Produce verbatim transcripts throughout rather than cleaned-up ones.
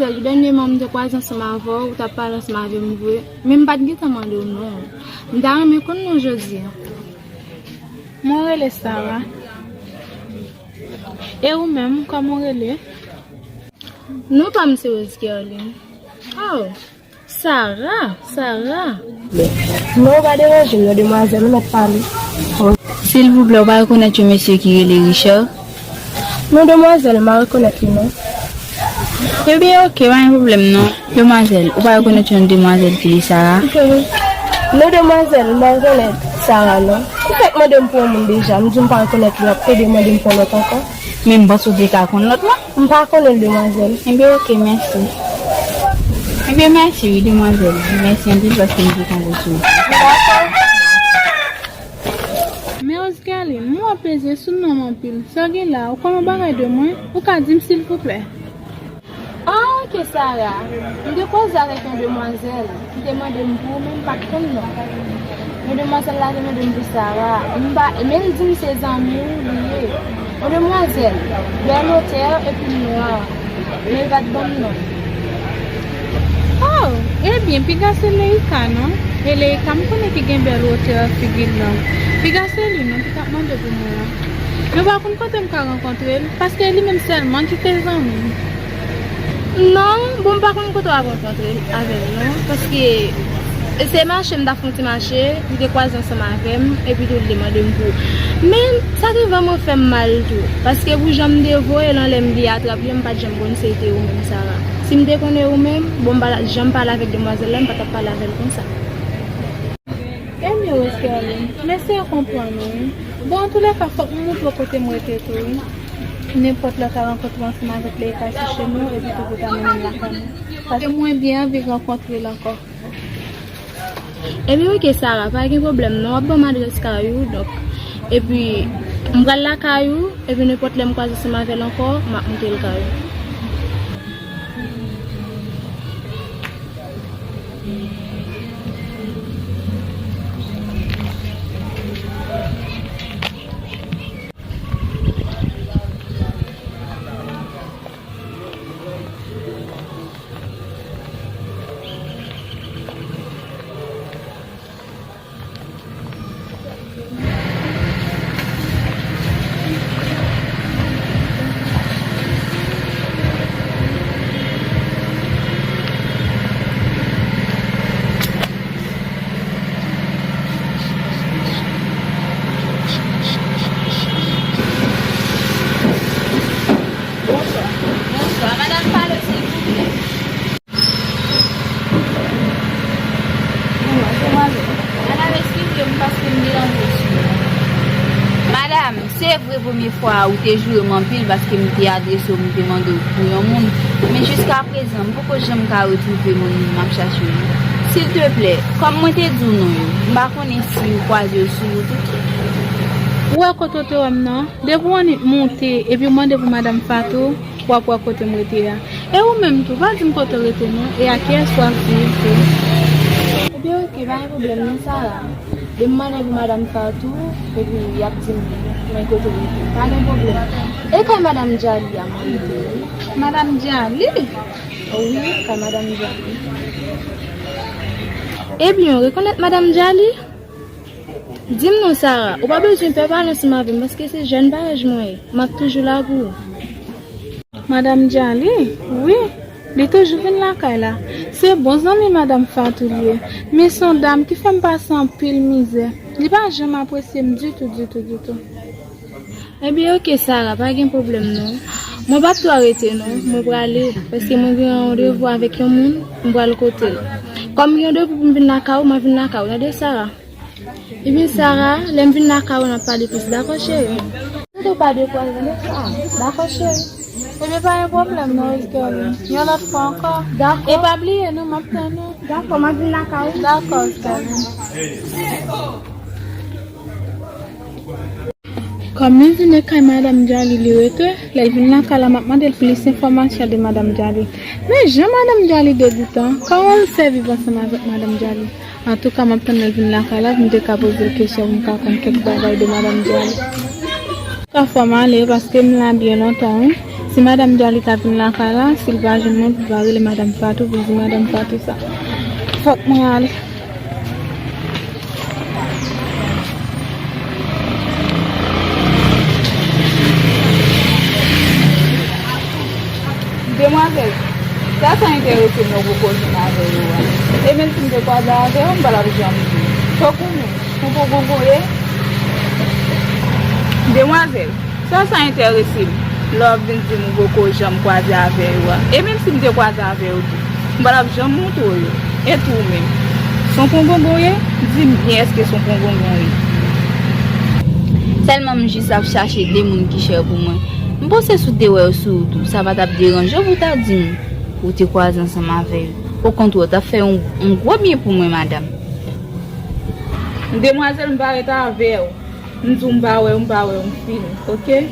Dènyèman m te kwaze ansanm avè w, ou t ap pale ansanm avè m vre, men m pa t gentan mande w non. M ta renmen konn non w jodi a. Mwen rele Sara. E ou menm, kòman w rele? Non pa m se Rose Guerline. Oh, Sara, Sara. Non, pa deranje m non, demwazèl, ou mèt pale. Silvouplè, ou pa rekonèt yon mesye ki rele Richard? Non, demwazèl, m pa rekonèt li non. Ebyen, oke, pa gen pwoblèm non. Demwazèl, ou pa rekonèt yon demwazèl ki rele Sara? Non, demwazèl, m pa rekonèt Sara non. Ou fèk mande m pou yon moun deja, m di w m pa rekonèt li, w ap pede mande m pou yon lòt ankò. Men m panse w te ka konn lòt la. M pa konnen l, demwazèl. Ebyen, oke, mèsi. Ebyen, mèsi, wi, demwazèl. Mèsi anpil paske m te tonbe sou ou. Dakò. Men Rose Guerline, m wè w ap peze sou non m anpil. Sa w gen la, ou konn yon bagay de mwen? Ou ka di m, silvouplè? Ah, oke, Sara. M te koze avèk yon demwazèl ki te mande m pou ou, men m pa t konn non. Men demwazèl la te mande m pou Sara. M pa, men l di m se zanmi w li ye. Yon demwazèl, bèl otè epi nwa. Men l pa t ban m non. Oh, ebyen, piga se Leika non. E Leika, m konnen ki gen bèl otè, figi long. Piga se li non ki t ap mande pou mwen an. Men w pa konn kote m ka rankontre l, paske li menm sèlman ki te zanmi m. Non, bon, m pa konn kote w ap rankontre avè l non, paske se mache m t ap fè yon ti mache, li te kwaze ansanm avè m, epi tou li te mande m pou. Men sa te vrèman fè m mal tou, paske pou jan m te voye l anlè m te atrap li, m pa t janm konn se te ou menm, Sara. Si m te konnen ou menm, bon, m pa t ap janm pale avèk demwazèl la, m pa t ap pale avè l konsa. Ebyen, Rose Guerline, m eseye konprann ou, wi. Bon, antoulèka, fòk m moutre w kote m rete tou, wi. Nenpòt lè w ka rankontre ansanm avèk Leika sou chemen w, epi tou pou w ta mennen m lakay mwen. Paske mwen byen anvi rankontre l ankò. Ebyen, oke, Sara, pa gen pwoblèm non. W ap ban m adrès kay ou, donk. Epi, m pral lakay ou, epi nenpòt lè m kwaze ansanm avè l ankò, m ap montre l kay ou. Bonswa. Bonswa. Madanm, pale, silvouplè. Madanm, eskize m paske m deranje w. Madanm, se vre premye fwa a ou te joure m anpil paske m te adrese w, m te mande w pou yon moun. Men jiskaprezan, m poko janm ka retwouve moun m ap chache yo. Silteplè, kòm mwen te di w non yo, m pa konnen si ou kwaze yo sou wout ou. Ou wè kote w te wè m nan? Depi w annik monte epi w mande pou Madanm Fatou, w ap wè kote m rete a. E ou menm tou, pa di m kote w rete non, e a kiyès w ap viv tou. Ebyen, oke, pa gen pwoblèm non, Sara. Depi m mande pou Madanm Fatou, epi y ap di m men kote w rete. Pa gen pwoblèm. E kay Madanm Djali a m rete, wi. Madanm Djali? Wi, kay Madanm Djali. Ebyen, w rekonèt Madanm Djali? Di m non, Sara, ou pa bezwen pè pale ansanm avè m, paske se jèn parèy mwen ye. M ap toujou la pou ou. Madanm Djali? Wi, li toujou vin lakay la. Se bon zanmi Madanm Fatou li ye. Men se yon dam ki fè m pase anpil mizè. Li pa janm apresye m ditou, ditou, ditou. Ebyen, oke, Sara, pa gen pwoblèm non. Mwen p ap twò rete non, mwen prale, paske mwen gen yon randevou avèk yon moun, mwen pral kote l. Kòm gen yon randevou pou m vin lakay ou, m ap vin lakay ou, tande, Sara? Ebyen, Sara, lè m vin lakay ou, n ap pale plis, dakò, cheri? Tande w pa dekwaze non, Sara, dakò, cheri? Ebyen, pa gen pwoblèm non, Rose Guerline. Yon lòt fwa ankò. Dakò. E pa bliye non, m ap tann ou. Dakò, m ap vin lakay ou. Dakò, Rose Guerline. Kòm li vin e kay Madanm Djali li rete, lè l vin lakay la, m ap mande l plis enfòmasyon de Madanm Djali. Men jan Madanm Djali degoutan, kòman l fè viv ansanm avèk Madanm Djali? Antouka, m ap tann lè l vin lakay la pou m te ka poze l kesyon, pou m ka konn kèk bagay de Madanm Djali. Antouka, fò m ale, paske m la byen lontan, wi. Si madanm Djali ka vin lakay la, si l pa jwenn mwen, pou l pa rele madanm Fatou, pou l di madanm Fatou sa. Fòk mwen ale. Demwazèl, sa, sa enterese m nan gwo koze m avè yo a. E menm si m te kwaze avè yo, m pa t ap janm di. Tankou menm, tankou gongon ye. Demwazèl, sa, sa enterese m lè w ap vin di m ou poko janm kwaze avè yo a. E menm si m te kwaze avè yo tou, m pa t ap janm montre w yo. E tou ou menm, se yon pongongon w ye? Di m byen, èske se yon pongongon w ye? Sèlman m jis ap chache de moun ki chè pou mwen. M panse si w te wè yo sou wout ou, sa pa t ap deranje w pou w ta di m ou te kwaze ansanm avè yo. Okontrè, w t ap fè yon, yon gwo byen pou mwen, madanm. Demwazèl, m pa ret avè w. M di w m pa wè w, m pa wè w, m fini, oke?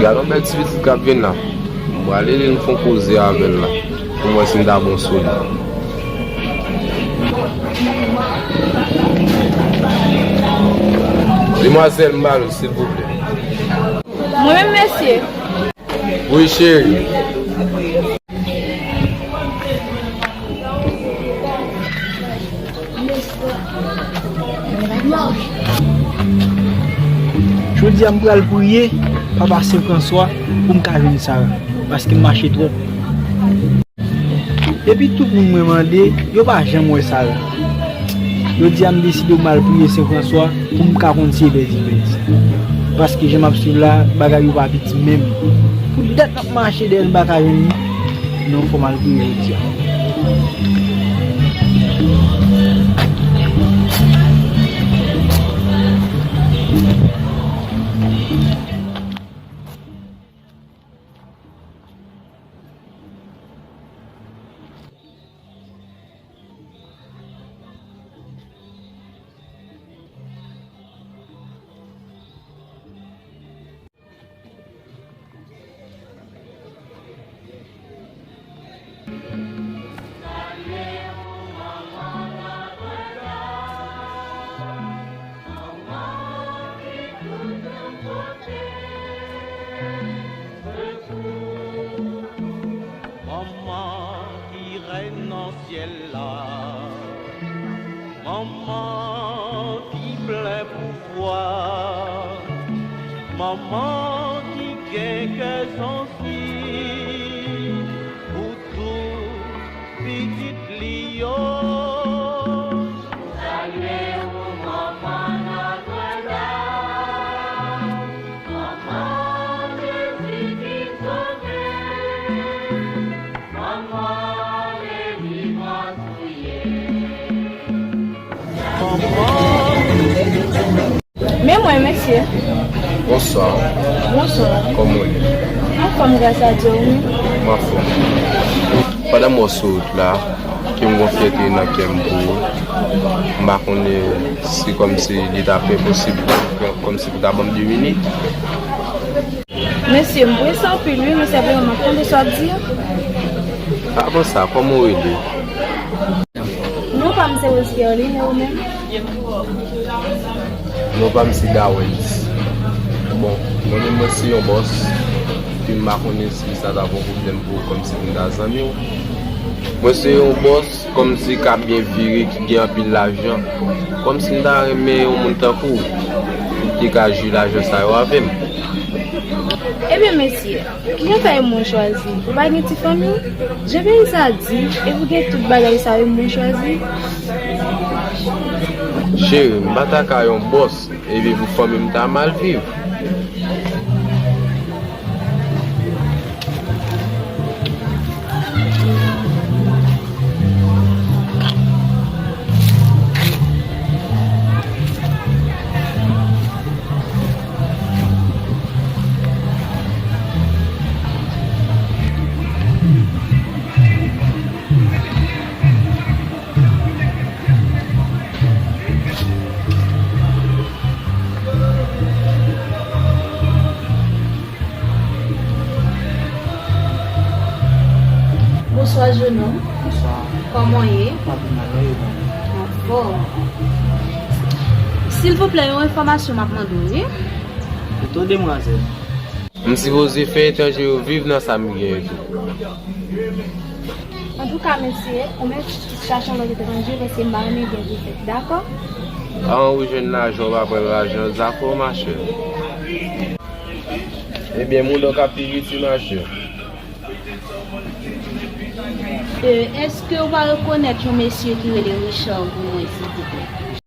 Gade yon bèl ti pitit k ap vin la. M prale li, m fè yon koze avè l la. Pou m wè si m ta bon sou li. Demwazèl, m ba nou, silvouplè. Mwen menm, mesye. Wi, cheri. Jodi a, m pral priye Papa Sen Franswa pou m ka jwenn Sara, paske m mache twòp. Depi tout moun mwen mande, yo pa janm wè Sara. Jodi a, m deside m al priye Sen Franswa pou m ka konn si e pèdi pèdi. Paske jan m ap swiv la, bagay yo pa piti menm. Pou dèt m ap mache dèyè l, m pa ka jwenn li. Non, fò m al priye jodi a. Manman ki rèn nan syèl la, manman ki plen pouvwa, manman ki gen kè sansib pou tout pitit li yo. Salye ou, manman Nòtredam, manman Jezi ki sove, manman delivwans ou ye. Manman. Men mwen, mesye. Bonswa. Bonswa. Kòman w ye? Anfòm, gras a Dye, ou menm? M anfòm. Pandan m wè w sou wout la, ke m gen yon fyète nan kè m pou ou. M pa konnen si kòmsi li ta fè posib, kòmsi pou ta ban m de minit. Mesye, m prese anpil, wi, men senpleman m ap tande sa w ap di a. Avan sa, kòman w rele? Non pa m se Rose Kerline, e ou menm? Non pa m se Dawens. Bon, mwen menm mwen se yon bòs, epi m pa konnen si sa ta pran pwoblèm pou ou kòmsi pou m ta zanmi w. Mwen se yon bòs kòmsi k ap byen vire, ki gen anpil lajan. Kòmsi m ta renmen yon moun tankou w, ki te ka jwi lajan sa yo avè m. Ebyen, mesye, kijan fè moun chwazi? Ou pa gen ti fanmi? Jan peyi sa di, e pou gen tout bagay sa yo moun chwazi? Cheri, m pa ta ka yon bòs, epi pou fanmi m ta mal viv. Bonswa, jennonm. Bonswa. Kòman w ye? M pa pi mal, non, e ou menm? Anfòm. Silvouplè, yon enfòmasyon m ap mande w, wi. Pito demwazèl. M sipoze fè etranje yo viv nan sa m gen yo tou. Antouka, mesye, ou mèt chache yon lòt etranje, paske m pa renmen gen zafè, dakò? An ou jwenn lajan, ou pa pran lajan, zafè w, machè. Ebyen, mouda w k ap pi piti, machè. E, èske w pa rekonèt yon mesye ki rele Richard pou mwen, silvouplè?